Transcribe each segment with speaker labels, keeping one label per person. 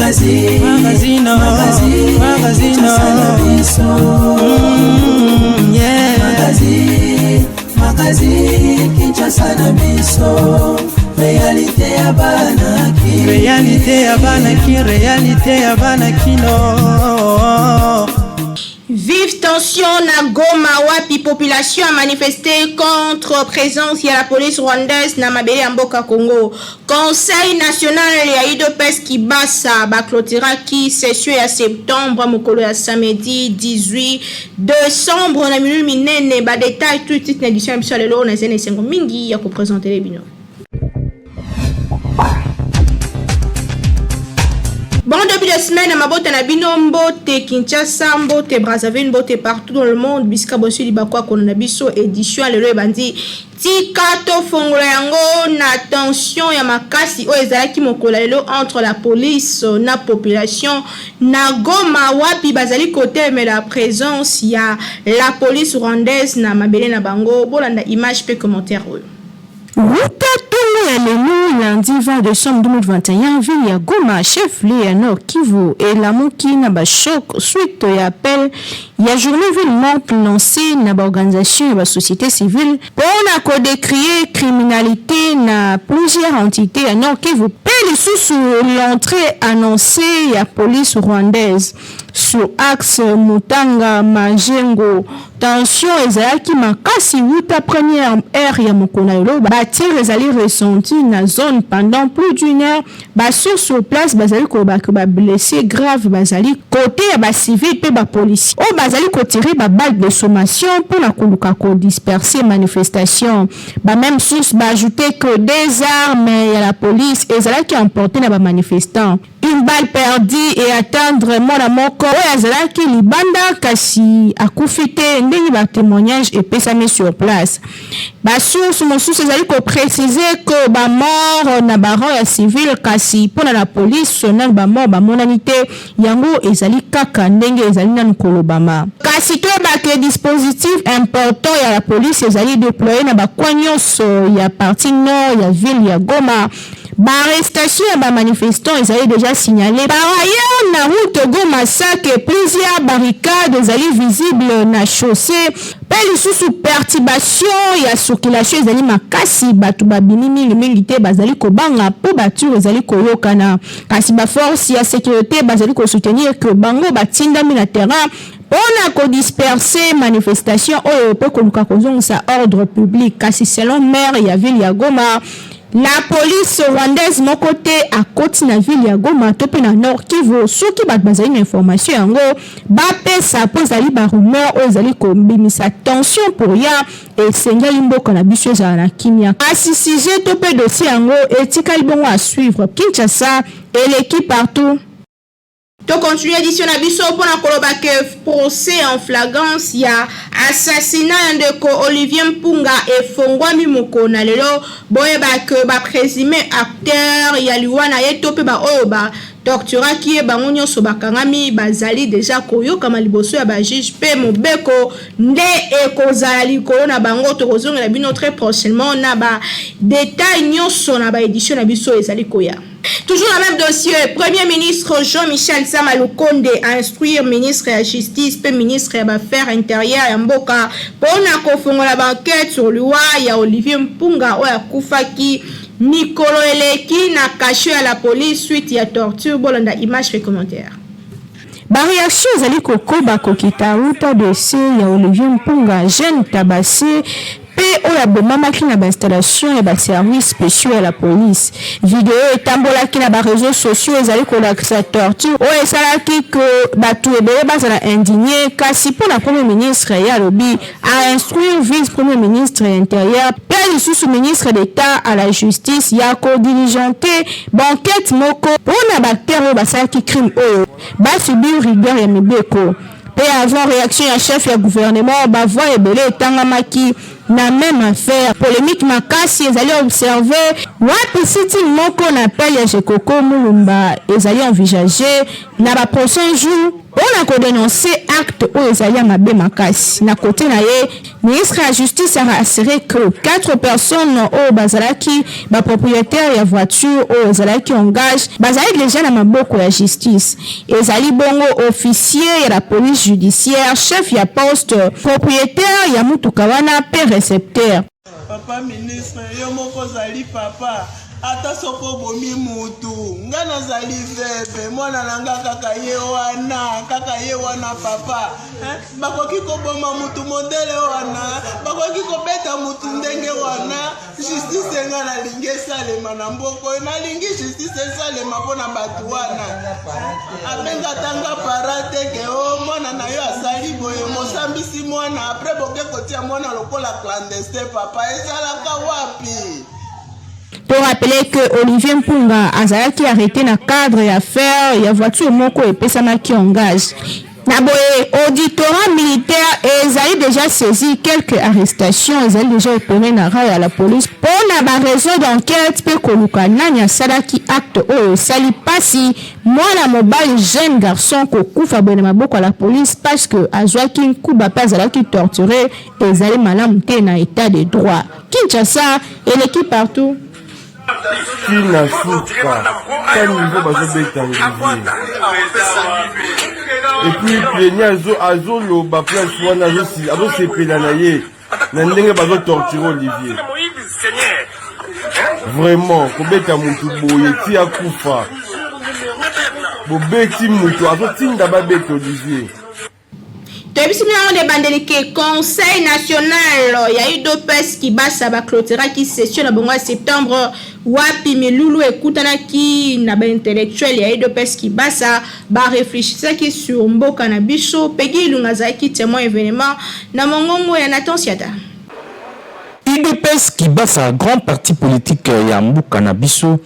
Speaker 1: Magazine, magazine, magazine, magazine, yeah. Magazine, magazine, Kinshasa na biso. Réalité ya bana ki. Réalité ya bana ki, réalité ya bana kino.
Speaker 2: Vive tension na Goma wapi population a manifesté contre présence ya la police rwandaise na mabele ya mboka Congo. Conseil national ya UDPS Kibasa baclôturaki session ya septembre mokolo ya samedi 18 décembre na minuni minene. Ba détail tout de suite na édition ya biso ya lelo. Na zene esengo mingi ya koprésenter bino. Bon début de semaine na mabota na bino. Mbote Kinshasa, mbote Brazzaville, mbote partout dans le monde bisika bosili bakwa kona na biso. Édition ya lelo ebandi. Tika tofongola yango na tension ya makasi oyo ezalaki mokolo ya lelo entre la police na population na Goma, wapi bazali kotelemela présence ya la police rwandaise na mabele na bango. Bolanda image mpe commentaire oyo.
Speaker 3: Wuta ntongo ya lelo lundi 20 décembre 2021, ville ya Goma, chef-lieu ya Nord Kivu, elamuki na bachoc suite ya appel ya journée ville morte lancé na baorganisation ya basociété civile mpona kodécrier criminalité na plusieurs entités ya Nord Kivu, mpe lisusu l'entrée annoncée ya police rwandaise sur axe Mutanga Majengo. Tension ezalaki makasi wuta première heure ya mokolo na lelo. Batirs ezali ressenti na zone pendant plus d'une heure. Basource sur place bazali koloba ke bablessé grave bazali côté ya bacivile mpe bapolicier oyo bazali kotirer baballe de sommation mpona koluka kodisperser manifestation. Bameme source baajoute que des armes ya la police ezalaki emporté na bamanifestant. Une balle perdue et atteindre mwana moko oyo azalaki libanda, kasi akufi te, ndenge batémoignage epesami sur place. Basource mosusu ezali koprécise ke bamort na barang ya civile, kasi mpona na police nanu bamort bamonani te. Yango ezali kaka ndenge ezali nanu kolobama, kasi toyeba ke dispositif important ya la police ezali déployé na bacoin nyonso ya partie nord ya ville ya Goma. Baarrestation ya bamanifestant ezali déjà signalé. Par ailleurs, na route Goma Sake, plusieurs barricades ezali visible na chaussée, mpe lisusu perturbation ya circulation ezali makasi. Bato babimi mingimingi te, bazali kobanga mpo batirs ezali koyokana, kasi baforce ya sécurité bazali kosoutenir ke bango batindami na terrain mpona kodisperser manifestation oyo mpe koluka kozongisa ordre public. Kasi selon maire ya ville ya Goma, la police rwandaise moko te akoti na ville ya Goma to mpe na Nord Kivu. Soki bato bazali na information yango, bapesa, mpo ezali barumeur oyo ezali kobimisa tension pour ya esengeli mboka na biso ezala na kimia. Kasi sujet to mpe dossier yango etikali bongo à suivre. Kinshasa eleki partout.
Speaker 2: Tocontinue édition na biso mpona koloba ke procès en flagrance ya assassinat ya ndeko Olivier Mpunga efongwami mokolo na lelo. Boyeba ke baprésumé acteur ya liwa na ye to mpe baoyo batorturaki ye, bango nyonso bakangami, bazali deja koyokama liboso ya bajuge, mpe mobeko nde ekozala likolo na bango. Tokozongela bino très prochainement na badetail nyonso na baédition na biso ezali koya. Toujours dans le même dossier, Premier ministre Jean-Michel Sama Lukonde a instruit ministre de la Justice et ministre des Affaires intérieures ya mboka mpona kofongola baenquête sur liwa ya Olivier Mpunga oyo akufaki mikolo eleki na cachot ya la police suite ya torture. Bolanda image pe commentaire.
Speaker 3: Baréaction ezali kokoba kokita wuta dossier ya Olivier Mpunga, jeune tabassé mpe oyo abomamaki na bainstallation ya baservice spéciaux ya la police. Video etambolaki na baréseaux sociaux ezali kolakisa torture oyo esalaki ke bato ebele bazala indigné. Kasi mpo na Premier ministre, ye alobi ainstruire vice Premier ministre ya Intérieur mpe lisusu ministre d'État à la Justice ya kodiligenter baenquête moko mpona baacteur oyo basalaki crime oyo basubir rigueur ya mibeko. Mpe avant réaction ya chef ya gouvernement, bavoix ebele etangamaki. Na meme affaire, polemique makasi ezali observe wapi sit-in moko na appel ya Gecoco Mulumba ezali envisager na ba prochains jours mpo na ko denoncer acte oyo ezali ya mabe makasi. Na cote na ye, ministre ya Justice a rassurer que quatre personnes oyo bazalaki ba proprietaires ya voiture oyo ezalaki en gage bazali dejà na maboko ya justice. Ezali bongo officier ya la police judiciaire, chef ya poste, proprietaire ya mutuka wana mpe recepteur.
Speaker 4: Papa ministre, yo moko ozali papa, ata soki obomi mutu, nga nazali veve, mwana na nga kaka ye wana, kaka ye wana papa. Eh, bakoki koboma mutu modele wana, bakoki kobeta mutu ndenge wana. Justice nga nalingi esalema na mboka oyo, nalingi justice esalema mpo na bato wana. Abenga ata nga para te ke o oh, mwana na yo asali boye, mosambisi mwana apres boke kotia mwana lokola clandestin. Papa, ezalaka wapi?
Speaker 3: To rappeler que Olivier Mpunga azalaki arrete na cadre ya affaire ya voiture moko epesamaki en gage. Na boye, auditorat militaire ezali dejà saisi, quelques arrestations ezali dejà operees na rang ya la police mpo na ba raisons d'enquete mpe koluka nani asalaki acte oyo esali pasi mwana mobali jeune garçon kokufa boye na maboko ya la police parce que azuaki nkuba mpe azalaki torturer ezali malamu te na etat de droit. Kinshasa eleki partout.
Speaker 5: Ti na suka ta niveau bazobeta Olivier et puis plaignant azoloba place wana azosepela na ye na ndenge bazotorture Olivier. Vraiment kobeta mutu boye ti akufa, bobeti mutu azotinda babeta Olivier.
Speaker 2: Toyebisi bino yango na ebandeli ke Conseil national ya udps Kibasa ba cloturaki session na bango ya septembre, wapi milulu ekutanaki na ba intellectuels ya udps Kibasa ba reflechisaki sur mboka na biso. Peggy Ilunga azalaki temoin evenement na mongongo ya Nathan Siata.
Speaker 6: Udps Kibasa grand parti politique ya mboka na biso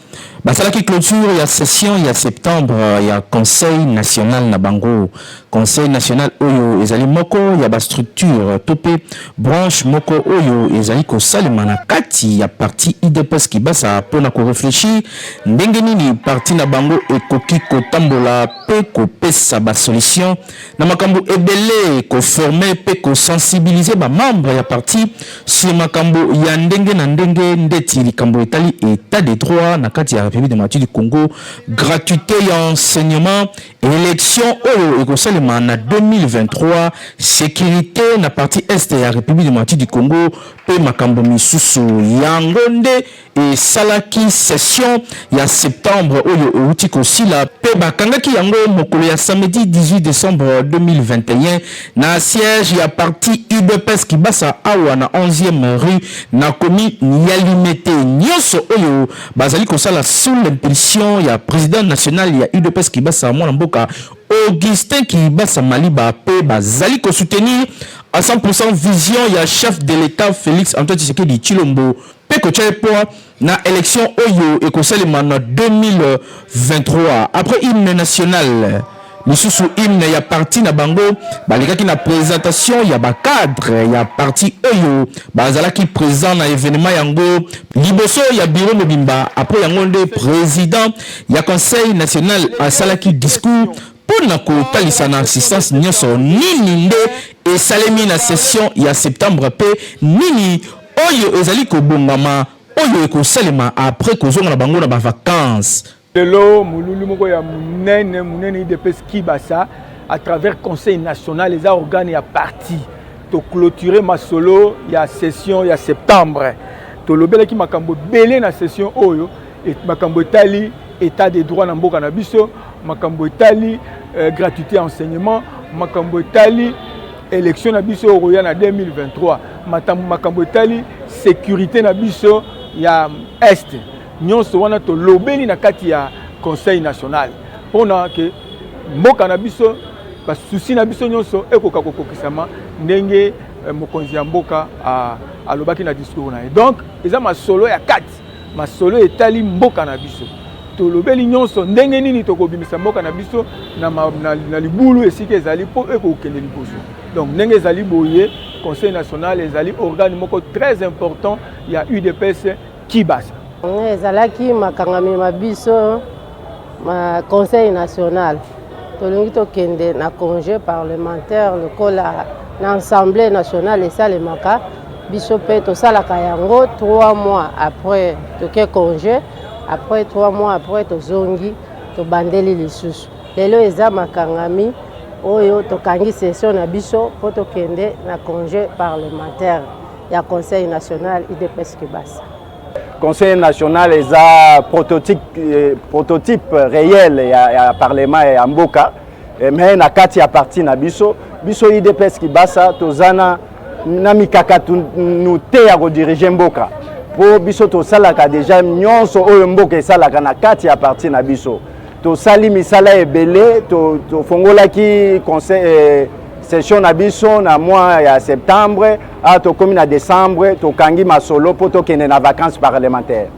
Speaker 6: basalaki clôture ya session ya septembre ya conseil national na bango. Conseil national oyo ezali moko ya ba structure to pe branche moko oyo ezali kosalema na kati ya parti udps Kibasa mpo na ko reflechir ndenge nini parti na bango ekoki kotambola pe kopesa ba solutions na makambo ebele, ko former pe ko sensibiliser ba membres ya parti sur makambo ya ndenge na ndenge ndeti likambo etali etat de droit na kati ya Republique democratique du Congo, gratuite ya enseignement, election oyo ekosalema na 2023, securite na partie est ya Republique democratique du Congo pe makambo misusu. Yango nde esalaki session ya septembre oyo ewuti kosila mpe bakangaki yango mokolo ya samedi 18 decembre 2021 na siège ya parti udps Kibasa awa na 11e rue na commune ya Limete. Nionso oyo bazali kosala sous l'impulsion ya president national ya udps Kibasa mwana mboka Augustin Kibasa Maliba mpe bazali ko soutenir à 100% vision ya chef de l'Etat Felix Antoine Tshisekedi Tshilombo mpe kotya ye poids na election oyo ekosalema na 2023. Après hymne national, lisusu hymne ya parti na bango, balekaki na presentation ya ba cadres ya parti oyo bazalaki present na evenement yango liboso ya bureau mobimba. Après yango nde president ya conseil national asalaki discours mpo na kotalisa na assistance nionso nini nde esalemi na session ya septembre mpe nini Oyo ezali kobongama oyo ekosalema après kozonga na bango na ba vacances.
Speaker 7: Lelo molulu moko ya munene munene udps Kibasa à travers conseil national eza organe ya parti to clôturer masolo ya session ya septembre. Tolobelaki makambo ebele na session oyo, makambo etali état de droit na mboka na biso, makambo etali gratuité ya enseignement, makambo etali élection na biso oyo koya na 2023, makambo etali sécurité na biso ya est. Nyonso wana tolobeli na kati ya conseil national mpona ke mboka na biso, basusi na biso nyonso ekoka kokokisama ndenge mokonzi ya mboka alobaki na discours na ye. Donc eza masolo ya kati, masolo etali mboka na biso. Tolobeli nyonso ndenge nini tokobimisa mboka na biso na libulu esika ezali mpo ekokende liboso. Donc ndenge ezali boye, conseil national ezali organe moko très important ya udps Kibasa.
Speaker 8: Ezalaki makangami ma biso ma conseil national, tolingi tokende na congé parlementaire lokola na assemblée nationale esalemaka, biso mpe tosalaka yango 3 mois après toke congé, après 3 mois après tozongi tobandeli lisusu. Lelo eza makangami oyo tokangi session na biso mpo tokende na congé parlementaire ya conseil national UDPS Kibasa.
Speaker 9: Conseil national eza prototype, prototype réel ya, ya parlement ya mboka, mais na kati ya parti na biso, biso UDPS Kibasa toza na, na mikakatano te ya kodiriger mboka, mpo biso tosalaka déjà nyonso oyo mboka esalaka na kati ya parti na biso. Tosali misala ebele, tofongolaki conseil, session na biso na mois ya septembre, a tokomi na décembre, tokangi masolo mpo tokende na vacances parlementaires.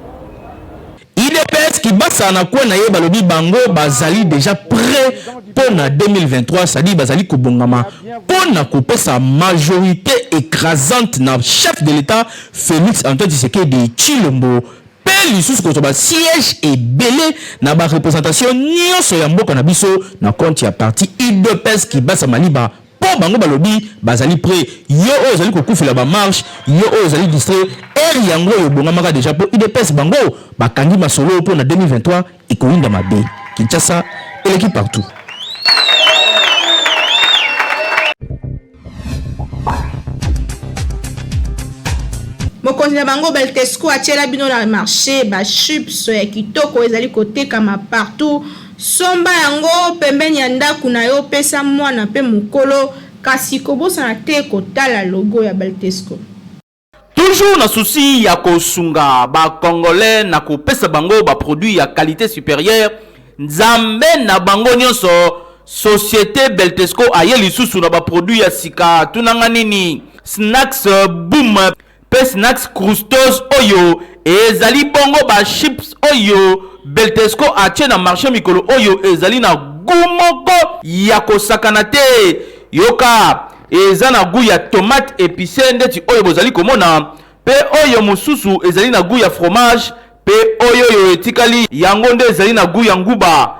Speaker 6: UDPS Kibasa na kwe na ye balobi bango bazali déjà prêt mpo na 2023, c'est-à-dire bazali kobongama mpo na kopesa majorité écrasante na chef de l'État Félix Antoine Tshisekedi Tshilombo, mpe lisusu kozwa basiège ebele na bareprésentation nyonso ya mboka na biso na compte ya parti UDPS Kibasa Maliba, mpo bango balobi bazali prêt. Yo oyo ozali kokufela bamarche, yo oyo ozali distrait, ere yango oyo ebongamaka déjà mpo UDPS bango bakangi masolo mpo na 2023 ekoyinda mabe. Kinshasa eleki partout.
Speaker 2: Mokonzi na bango Beltesco atiela bino na marché bachips ya kitoko ezali kotekama partout. Somba yango pembeni ya ndako na yo, pesa mwana mpe mokolo, kasi kobosana te kotala logo ya Beltesco.
Speaker 10: Toujours na souci ya kosunga bacongolais na kopesa bango baproduit ya qualité supérieure, Nzambe na bango nyonso, société Beltesco aye lisusu na baproduit ya sika. Tunanga nini? Snacks Boom mpe Snacks Crustos, oyo ezali bongo bachips oyo Beltesco atie na marché mikolo oyo, ezali na goût moko ya kosakana te. Yoka, eza na goût ya tomate épicé ndeti oyo bozali komona, mpe oyo mosusu ezali na goût ya fromage, mpe oyo oyo etikali yango nde ezali na goût ya nguba.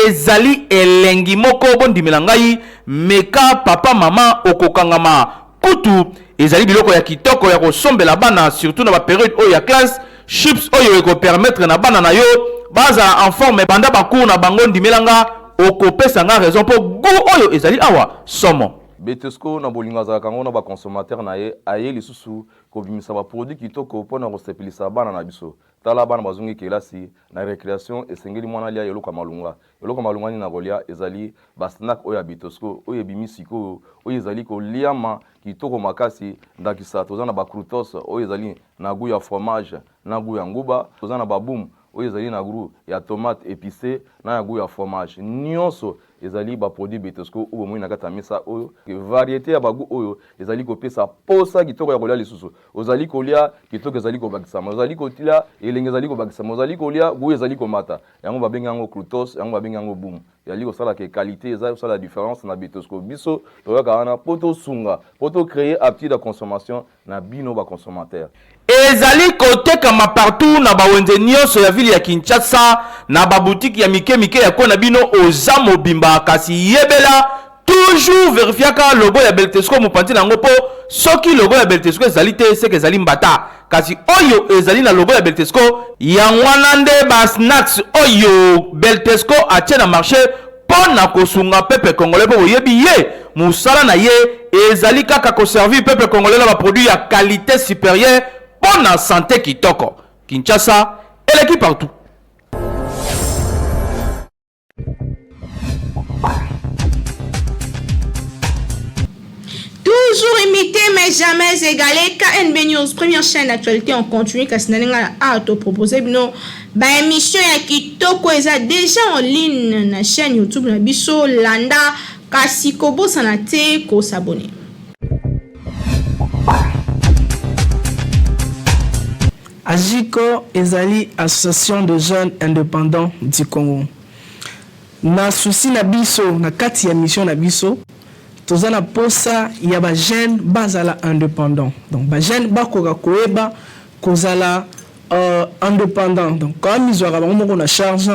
Speaker 10: Ezali elengi moko, bondimela ngai, meka papa, mama, okokangama. Kutu ezali biloko ya kitoko ya kosombela bana, surtout na bapériode oyo ya classe. Chips oyo ekopermettre na bana na yo bazala en forme banda bacours na bango. Ndimelanga, okopesa nga raison, mpo goût oyo ezali awa somo.
Speaker 11: Betesco na bolingo azalaka yango na baconsommateur na ye, aye lisusu kobimisa baproduit kitoko mpona kosepelisa bana na biso. Tala, bana bazongi kelasi, na récréation esengeli mwana alia eloko ya malunga. Eloko ya malunga nini na kolia? Ezali basnack oyo ya Betosco oyo ebimi sikoyo, oyo ezali koliama kitoko makasi. Ndakisa, toza na bacrutos oyo ezali na goût ya fromage na goût ya nguba, toza na baboom oyo ezali na goût ya tomate épicé na ya goût ya fromage. Nyonso ezali baproduit Betosco oyo bomoni na kati ya mesa oyo. Variété ya bagoût oyo ezali kopesa posa kitoko ya kolia lisusu. Ozali kolia, kitoko ezali kobakisama, ozali kolia, elenge ezali kobakisama, ozali kolia, goût ezali komata. Yango babengi yango Crutos, yango babengi yango Boom. Ezali kosalaka qualité, eza kosala différence na Betosco. Biso toyaka wana mpo tosunga, mpo tocréer aptitude ya consommation na bino baconsommateur.
Speaker 10: Ezali kotekama partout na bawenze nyonso ya ville ya Kinshasa, na babutiki ya mike mike ya ko na bino oza mobimba. Kasi yebela toujours, verifiaka logo ya Beltesco mopanzi na yango, mpo soki logo ya Beltesco ezali te, seke ezali mbata. Kasi oyo ezali na logo ya Beltesco, yango wana nde basnacks oyo Beltesco atie na marché mpo na kosunga peuple congolais, mpo boyebi ye, mosala na ye ezali kaka koservir peuple congolais na baproduit ya qualité supérieure mpo na santé kitoko. Kinshasa eleki partout.
Speaker 2: Toujours imité mais jamais égalé. KNB News, première chaîne d'actualité en continu. Kasi nalinga a to proposer bino ba émission ya kitoko eza déjà en ligne na chaîne YouTube na biso. Landa, kasi kobosana te ko s'abonner.
Speaker 12: AJICO ezali Association de jeunes indépendants du Congo. Na souci na biso, na kati ya mission na biso, Toza na posa ya ba jeunes bazala independants. Donc ba jeunes bakoka koyeba kozala independants. Donc bamizwaka bango moko na charge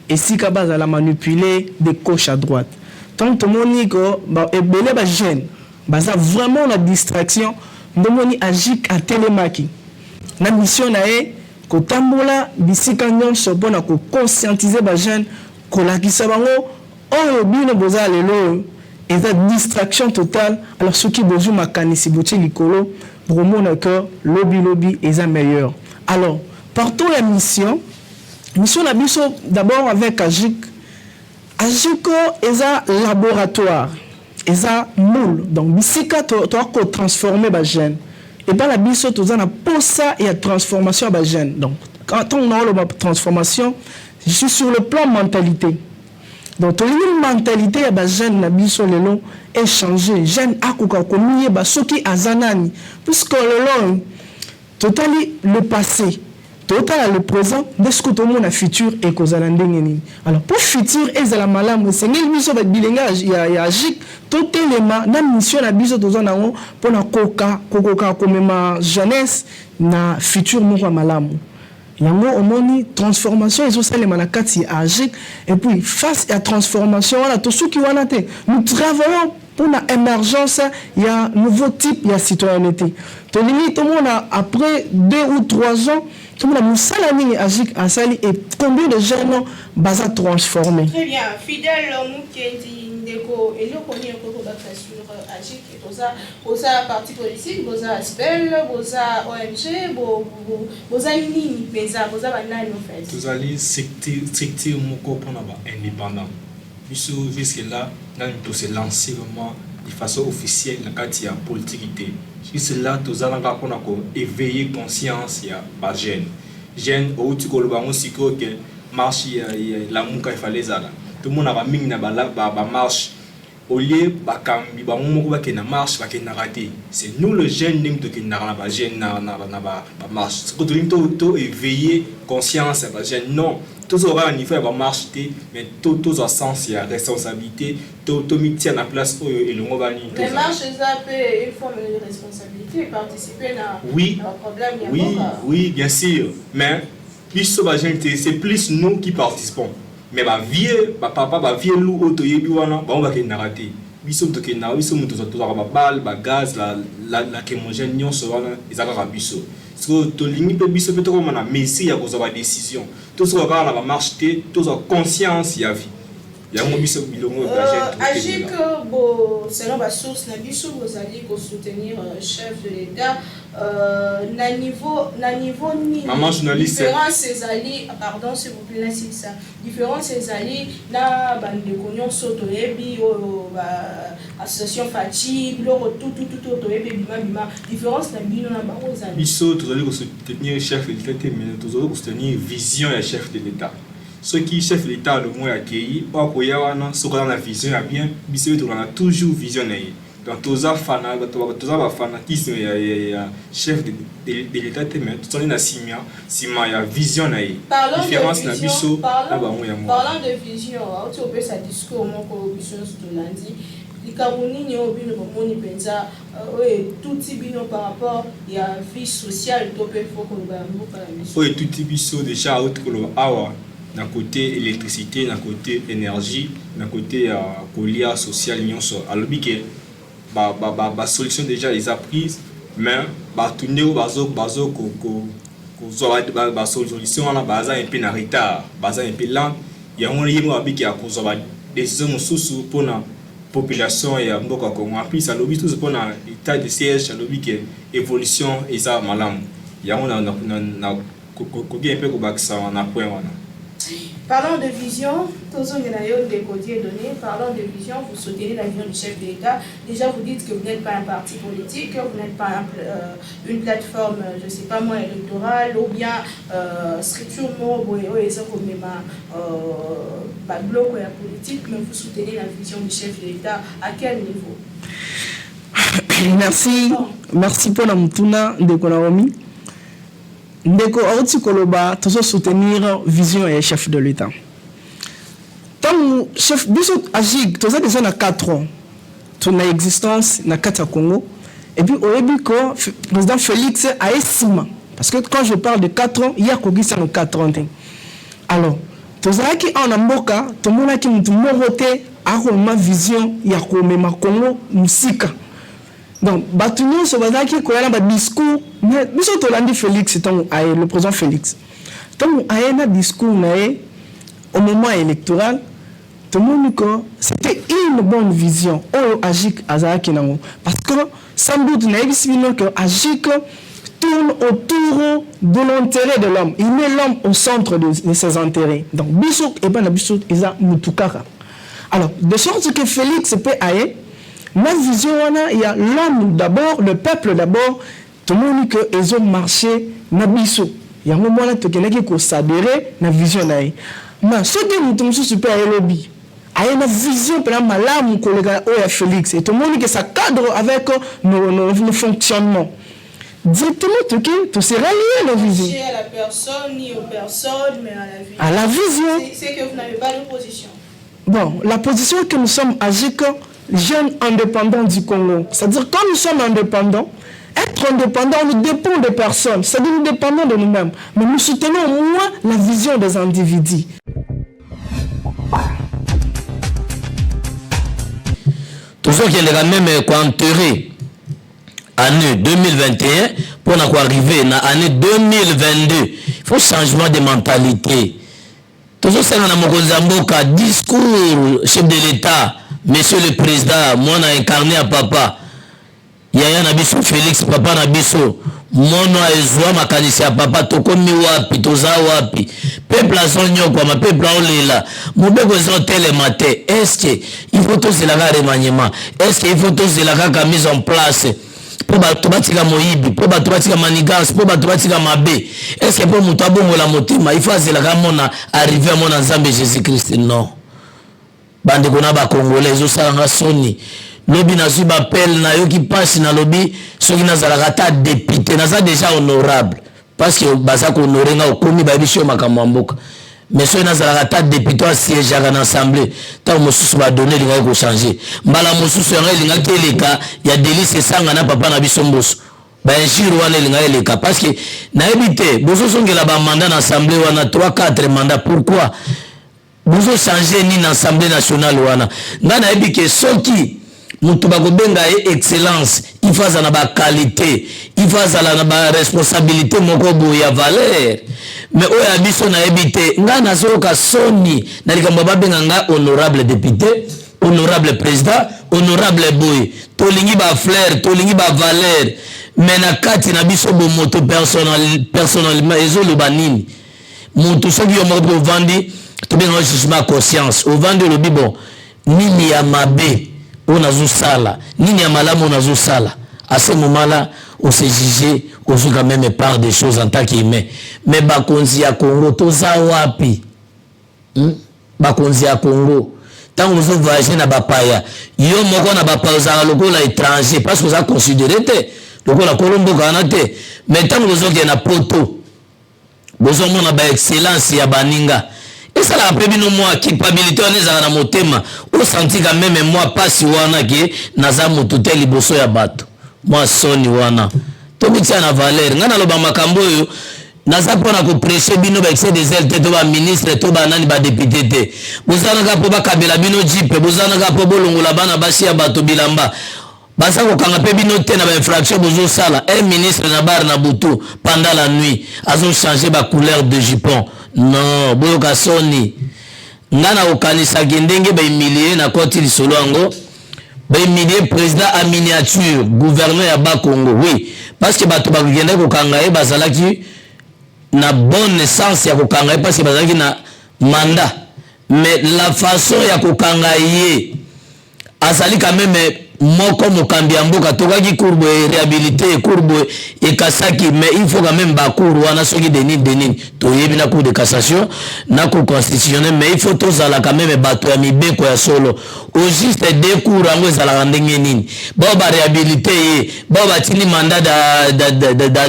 Speaker 12: esika bazala manipuler de gauche à droite. Tango tomoni ko ba ebele ba jeunes baza vraiment na distraction, nde omoni AGIC atelemaki na mission na ye kotambola bisika nionso pona ko conscientiser ba jeunes, kolakisa bango Oyo bino boza lelo oyo eza distraction totale, alors soki bozui makanisi botie likolo bokomona que lobi lobi eza meilleur. Alors partons ya mission, mission na biso d'abord avec AGIC, AGICO eza laboratoire, eza moule donc bisika toa ko transformer ba jeunes. Epa na biso toza na posa ya transformation ya ba jeunes, donc tango naoloba transformation je suis sur le plan mentalite. Donc tolingi mentalite ya ba jeunes na biso lelo e changer, jeune akoka komiyeba soki aza nani puisque lelo oyo totali le passe, totala le present nde sikoyo tomona futur ekozala ndenge nini. Alors po futur ezala malamu esengeli biso ba bilenge ya AGIC totelema na mission na biso toza na yango pona koka kokoka komema jeunesse na futur moko ya malamu. Yango omoni transformation ezo salema na kati ya AGIC et puis face ya transformation wana tosuki wana te, nous travaillons pona emergence ya nouveau type ya citoyennete. Tolingi tomona après 2 ou 3 ans tomona musala nini AGIC asali et combien de jeunes baza transformer.
Speaker 2: Très bien, Fidèle Mukendi ndeko eloko nini okoki kobakisa sur AGIC? Oza boza parti politique, boza ASBL, boza ONG, bo, bo, boza nini penza, boza ba nani au fait?
Speaker 13: Tozali structure moko pona ba independants. Biso jusque là nanu to se lancer vraiment de façon officielle na kati ya politique te. Jusque là toza na kaka pona ko eveiller conscience ya ba jeunes. Jeune owuti koloba yango sikoyo que marche ya Lamuka il fallait ezala. Tomonaka mingi na ba marche Au lieu bakambi bango moko bakende na marche bakendaka te c'est nous le jeune ndenge tokendaka na ba jeune na na na ba marche sikoyo tolingi to to eveiller conscience ya ba jeune non tozwa kaka niveau ya ba marche te mais to tozwa sens ya responsabilité to tomitia na place oyo elongobani
Speaker 2: Mais marche eza pe une forme de responsabilité participer na
Speaker 13: oui
Speaker 2: na ba problème ya
Speaker 13: oui
Speaker 2: mboka.
Speaker 13: Oui bien sûr mais biso ba jeune te c'est plus nous qui participons. Mais ba vieux, ba papa, ba vieux loup oyo toyebi wana, bango bakendaka te. Biso moto tokendaka, biso moto tozwaka ba balles, ba gaz, la lacrymogène nionso wana eza kaka biso. Sikoyo tolingi pe biso pe tokoma na mesure ya kozwa ba decisions. Tosuka kaka na ba marches te, tozwa conscience ya vie. Yango biso bilongo ya jeune
Speaker 2: totelemi. Agic bo selon ba sources na biso bozali ko soutenir chef de l'Etat na niveau na niveau nini?
Speaker 13: Maman journaliste.
Speaker 2: Difference ezali pardon s'il vous plaît nasilisa difference ezali na ba ndeko nionso toyebi oyo ba association Fatshi biloko tout tout tout oyo toyebi ebima bima difference na bino na bango ezali.
Speaker 13: Biso tozali ko soutenir chef de l'Etat te mais tozali ko soutenir vision ya chef de l'Etat. Soki chef de l'Etat alongwe akeyi oyo akoya wana soki aza na vision ya bien biso pe tokolanda toujours vision na ye. Donc toza fana toza ba fanatisme ya, ya, ya chef de, de, de l'Etat te mais tozali na sima sima ya vision na ye.
Speaker 2: Différence na biso na bango yango. Parlant de vision, auti opesa discours moko biso nyonso tolandi likambo nini oyo bino bomoni mpenza oyo etuti bino par rapport ya vie sociale to mpe fo koloba ya mboka na biso?
Speaker 13: Oyo etuti biso deja auti koloba awa na cote electricite na cote energie na cote ya kolia social nionso alobi ke ba ba ba solution dejà eza prise mais batu nde oyo bazo bazo ko ko kozua ba ba solution wana baza un peu na retard baza un peu lent yango ye moko alobi ke akozua ba decision mosusu pona population ya mboka Congo en plus alobi lisusu pona etat de siège alobi ke evolution eza malamu yango na na na Koki un peu kobakisa na point wana.
Speaker 2: Parlant de vision, tozongela yo ndeko Dieudonne, parlant de vision, vous soutenez la vision du chef de l'Etat, dejà vous dites que vous n'êtes pas un parti politique, vous n'êtes pas un, euh, une plateforme, je sais pas moi, électorale ou bien euh, structure moko boye oyo eza komema euh, ba biloko ya politique, mais vous soutenez la vision du chef de l'Etat à quel niveau?
Speaker 12: Merci, merci pona motuna ndeko Naomi. Ndeko awuti koloba tozo soutenir vision ya chef de l'etat tangu chef biso agig toza dejà na 4 ans. to na existence na kati ya Congo et puis oyebi que président Félix aye nsima, parce que quand je parle de 4 ans, ye akokisi yango 4 ans te. Alors tozalaki awa na mboka, tomonaki motu moko te akomema vision ya komema Congo mosika. Donc bato nyonso bazalaki koya na badiscours, mais biso tolandi Félix. Ntango aye, le président Félix, ntango aye na discours na ye au moment électoral, tomoni que c'était une bonne vision oyo AJIC azalaki nango, parce que sans doute nayebisi bino que AJIC tourne autour de l'intérêt de l'homme. Il met l'homme au centre de ses intérêts. Donc biso epai na biso eza mutu kaka. Alors de sorte que Félix mpe aye na vision wana ya l'homme d'abord, le peuple d'abord. Tomoni que ezomarche na biso, yango mwana tokendaki koadhérer na vision na ye. Ma soki moto mosusu mpe ayelobi, aye na vision mpena malamu koleka oyo ya Félix, et tomoni que ça cadre avec nos fonctionnements, directement toke tose rallier la vision.
Speaker 2: À la personne ni aux personnes, mais à la vision.
Speaker 12: À la vision.
Speaker 2: C'est que vous n'avez pas de position.
Speaker 12: Bon, la position que nous sommes, AJIC, jeunes indépendants du Congo, c'est-à-dire quand nous sommes indépendants, être indépendant, nous dépend de personnes, c'est-à-dire nous dépendons de nous-mêmes, mais nous soutenons au moins la vision des individus.
Speaker 14: Tozokendeka même koenterrer année 2021 mpona koarriver na année 2022. Il faut changement de mentalité. Tozosenga na mokonzi ya mboka, discours chef de l'État, monsieur le président, mwana incarné ya papa, yaya na biso Félix, papa na biso, mono ezwa makanisi ya papa. Tokomi wapi? Toza wapi? Peuple azonyokwama, peuple aolela, mobeko ezotelema te. Est-ce il faut tozela kaka remaniement? Est-ce il faut tozela kaka mise en place mpo bato batika moyibi, mpo bato batika manigance, mpo bato batika mabe? Est-ce mpo moto abongola motema, il faut azelaka amona arrivé, amona Nzambe Jésus Christ? Non, bandeko na Bakongolais, ezosalanga soni. Lobi nazwi baappel, nayoki mpasi. Nalobi soki nazalaka ata député, naza déjà honorable parce que baza kohonorer nga, okomi bayebi so makambo ya mboka, mais soki nazalaka ata député asiégeaka na assemblée, ntango mosusu badonnées elingaki kochanger. Mbala mosusu yango elingaki eleka ya Delly Sesanga na papa na biso Mboso, bainjure wana elingaki eleka, parce que nayebi te, bozozongela bamandat na assemblée wana 3 4 mandat. Pourquoi bozochange nini na Assemblée nationale wana? Ngai nayebi ke soki moto bakobenga ye excellence, il faut azala na baqualité, il faut azala na baresponsabilité moko boye ya valeur. Mais oyo ya biso nayebi te. Ngai nazoyoka soni na likambo babenga ngai honorable député, honorable président, honorable boye. Tolingi bafleur, tolingi bavaleur, mais na kati na biso bomoto personnellement ezoloba nini? Motu soki yo moko mpe ovandi, tobengaka jugement conscience, ovandi olobi: bon, nini ya mabe oyo nazosala, nini ya malamu oyo nazosala? À ce moment là ose juge, ozwi quand même part des choses en tant qu'humain. Mais bakonzi ya Congo, toza wapi? Bakonzi ya Congo, ntango ozovoyage na bapaya, yo moko na bapaya ozalaka lokola étranger, parce que oza considéré te lokola kolo mboka wana te. Mais ntango bozokende na poto, bozomona baexcellence ya baninga, esalaka mpe bino mwa culpabilité wana ezalaka na motema, osanti quand même mwa pasi wana ke naza motu te liboso ya bato, mwa soni wana. Tomitia na valeur. Ngai naloba makambo oyo, naza mpona koprêcher bino baexcès de zèle te, to baministre, to banani, badéputé te. Bozalaka mpo bakabela bino jeep, bozalaka mpo bolongola bana basi ya bato bilamba, baza kokanga mpe bino te na bainfraction bozosala. Un ministre na bar na butu, pendant la nuit, azochange bacouleur de jupon. Non, boyoka soni. Nga na kokanisaki ndenge bahumilie na koti lisolo yango, bahumilie président a miniature, gouverneur ya Bakongo. Oui, parce que bato bakokende kokanga ye bazalaki na bonne sens ya kokanga ye, parce que bazalaki na mandat. Mais la façon ya kokanga ye, azali quand même moko mokambi ya mboka. Tokaki cour boye réhabilité, cour boye ekasaki, mais il faut quand même bacour wana, soki de nini de nini, toyebi na Cour de cassation, na Cour constitutionnelle, mais il faut tozala quand même bato ya mibeko ya solo. Au juste deux cour yango ezalaka ndenge nini? Bao baréhabilité ye, bao batindi mandat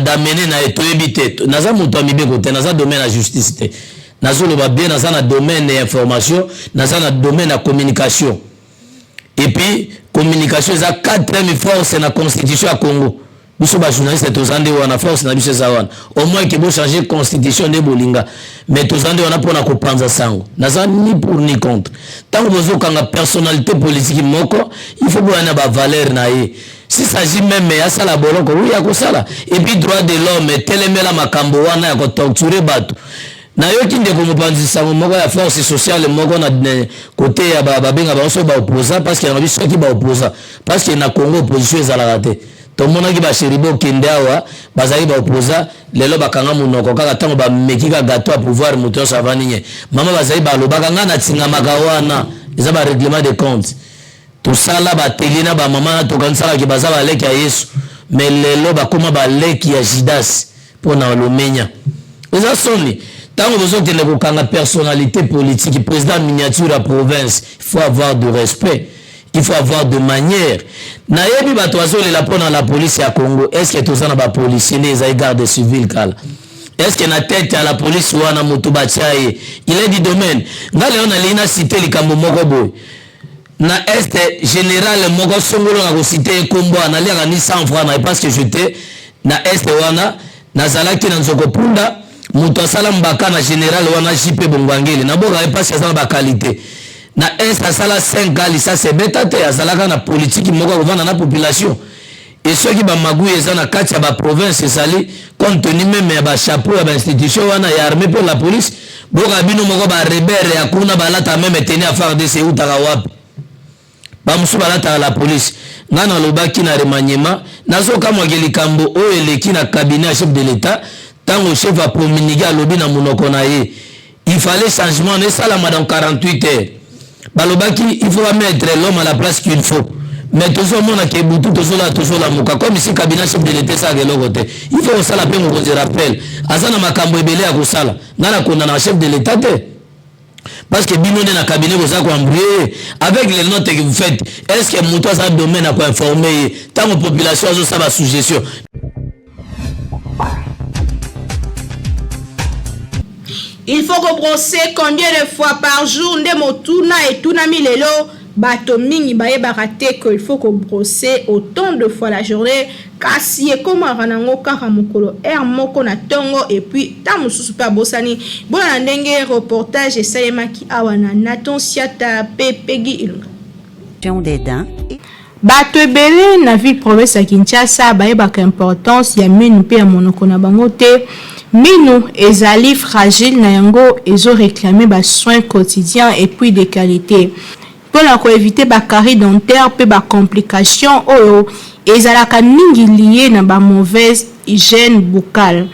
Speaker 14: d'amener na ye, toyebi te. Naza moto ya mibeko te, naza domaine ya justice te. Nazoloba bien, naza na domaine ya information, naza na domaine ya communication et puis Communication eza quatrième force na constitution ya Congo. Biso ba journaliste toza nde wana, force na biso eza wana. Au moins que bo changer constitution nde bolinga, mais toza nde wana pona kopanza sango. Naza ni pour ni contre. Tango bozokanga personnalité politique moko, il faut boya na ba valeur na ye. Si s'agit meme asala boloko, oui akosala. Et puis droit de l'homme telemela makambo wana ya ko torturer bato. Nayoki ndeko mopanzi sango moko ya force sociale moko na kote ya ba babenga bango soki ba opposant, parce que nalobi soki ba opposant, parce que na Congo opposition ezalaka te. Tomonaki ba Cheribo Okende awa bazalaki ba opposant, lelo bakanga monoko kaka ntango bameki kaka gâteau ya pouvoir, moto nyonso avandi nye. Mama bazali balobaka ngai natingamaka wana, eza ba règlement de compte. Tosala ba atelier na ba mama na tokanisaka ke baza baleki ya Yesu, mais lelo bakoma baleki ya Judas mpo na lomenya. Eza soni ntango bozokende kokanga personnalité politique, président miniature ya province. Il faut avoir de respect, il faut avoir de manière. Nayebi bato bazolela mpo na la police ya Congo. Est ce que toza na bapolicier nde ezali garde civile kala? Est ce que na tête ya la police wana moto batia ye, il est du domaine? Nga lelo nalingi na cite likambo moko boye na est. Général moko songolo, na kociter ye nkombo, naliaka ni 100 francs na ye, parce que j'étais na est wana, nazalaki na nzoko punda. Moto asala mbaka na général wana, JP Bongwangele, naboka ye mpasi, aza na baqualité na est, asala 5 ans lisasi ebeta te. Azalaka na politiki moko akovanda na population. E soki bamagouilles eza na kati ya baprovince, ezali compte tenu même ya bachapeau ya bainstitution wana ya armée mpe la police. Boka bino moko, barebelles ya kuna balata même tenue ya FARDC eutaka wapi? Bamosusu balataka la police. Ngai nalobaki na remaniement, nazokamwaki likambo oyo eleki na cabinet ya chef de l'État. Ntango chef apromulguer, alobi na monoko na ye, il fallait changement esalama dans 48 heures. Balobaki il faut mettre l'homme à la place qu'il faut, mais tozomona ke butu tozola, tozolamuka comme si cabinet chef de l'État esalaka eloko te. Il faut kosala mpe mokonzi rappel, aza na makambo ebele ya kosala. Ngai nakondana chef de l'État te, parce que bino nde na cabinet boza koembrouiller avec les notes que vous faites. Est ce que moto aza domaine ya koinformer ye ntango population azosala basuggestion?
Speaker 2: Il faut kobrosser combien de fois par jour? Nde motuna etunami lelo. Bato mingi bayebaka te que il faut kobrosser autant de fois la journée, kasi ekomaka nango kaka mokolo heure moko na ntongo, et puis ntango mosusu mpe abosani. Bona na ndenge reportage esalemaki awa na Naton Siata mpe Pegi Ilunga.
Speaker 15: Des dents.
Speaker 2: Bato ebele na ville province ya Kinshasa bayebaka importance ya minu mpe ya monoko na bango te. Minu ezali fragile, na yango ezoréclamer basoins quotidiens et puis de qualité mpona koéviter bacaries dentaire mpe bacomplication oyo ezalaka mingi lié na bamauvaise hygiène buccale.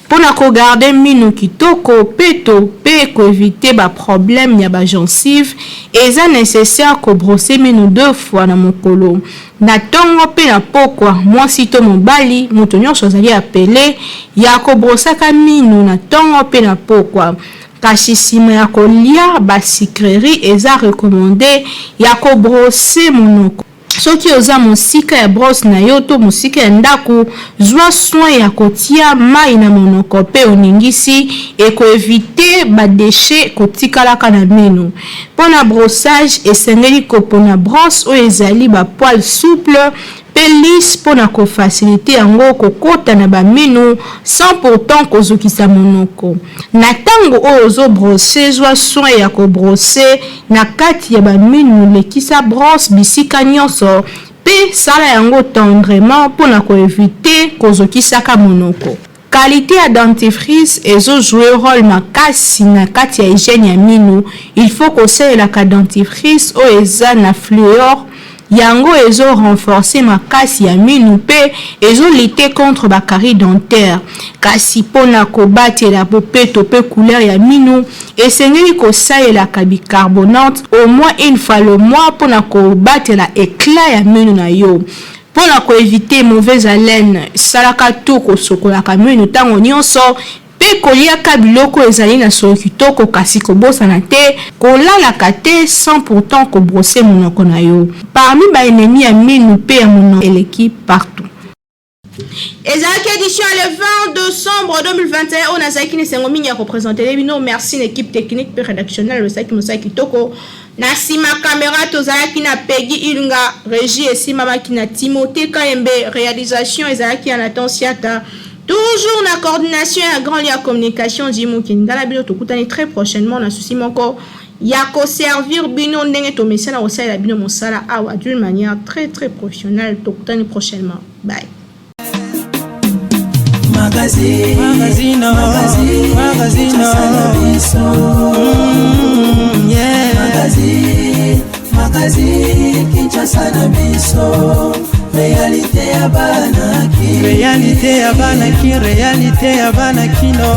Speaker 2: Mpona kogarder minu kitoko, peto mpe koéviter baproblème ya bagencive, eza nécessaire kobrosser minu deux fois na mokolo, na ntongo mpe na pokwa. Mwasi to mobali, moto nyonso azali appelé ya kobrosaka minu na ntongo mpe na pokwa. Kasi nsima ya kolia basucrerie, eza recommandé ya kobrosser monoko. Soki oza mosika ya brosse na yo to mosika ya ndako, zwa soin ya kotia mai na monoko mpe oningisi, ekoéviter badéchets kotikalaka na mino. Mpo na brossage, esengeli kopona brosse oyo ezali bapoils souple mpe lisse mpona kofaciliter yango kokota na bamino sans pourtant kozokisa monoko. Na ntango oyo ozobrosser, zwa soin ya kobrosser na kati ya baminu, lekisa brosse bisika nyonso mpe sala yango tendrement mpona koéviter kozokisaka monoko. Qualité ya dentifrice ezojouer rôle makasi na kati ya hygiène ya minu. Il faut kosalelaka dentifrice oyo eza na fluor, yango ezorenforcer makasi ya minu mpe ezolutter contre bacaries dentaire. Kasi mpona kobatela bopeto mpe couleur ya minu, esengeli kosalelaka bicarbonate au moins une fois le mois mpona kobatela éclat ya minu na yo. Mpona koéviter mauvaise haleine, salaka to kosokolaka minu ntango nyonso mpe koliaka biloko ezali na solo kitoko. Kasi kobosana te kolalaka te sans pourtant kobrosser monoko na yo. Parmi baennemi ya minu mpe ya monoko eleki partout. Ezalaki édition le 20 décembre 2021 oyo nazalaki na esengo mingi ya koprésenter bino. Merci na équipe technique mpe rédactionnelle osalaki mosala kitoko. Na nsima kamera tozalaki na Peggy Ilunga, regie esimbamaki na Timothée Kayembe, realisation ezalaki ya Nathan Siata. Toujours na coordination ya Grand Lia Communication Jimou Kinga na bino tokutani très prochainement na souci moko ya koservir bino ndenge tomesana kosalela bino mosala awa d'une manière très très professionnelle. Tokutani prochainement. Bye.
Speaker 1: Magazine, magazine, magazine, magazine, yeah. Magazine, magazine, Kinshasa na biso, réalité ya bana ki, réalité ya bana ki, réalité ya bana kino.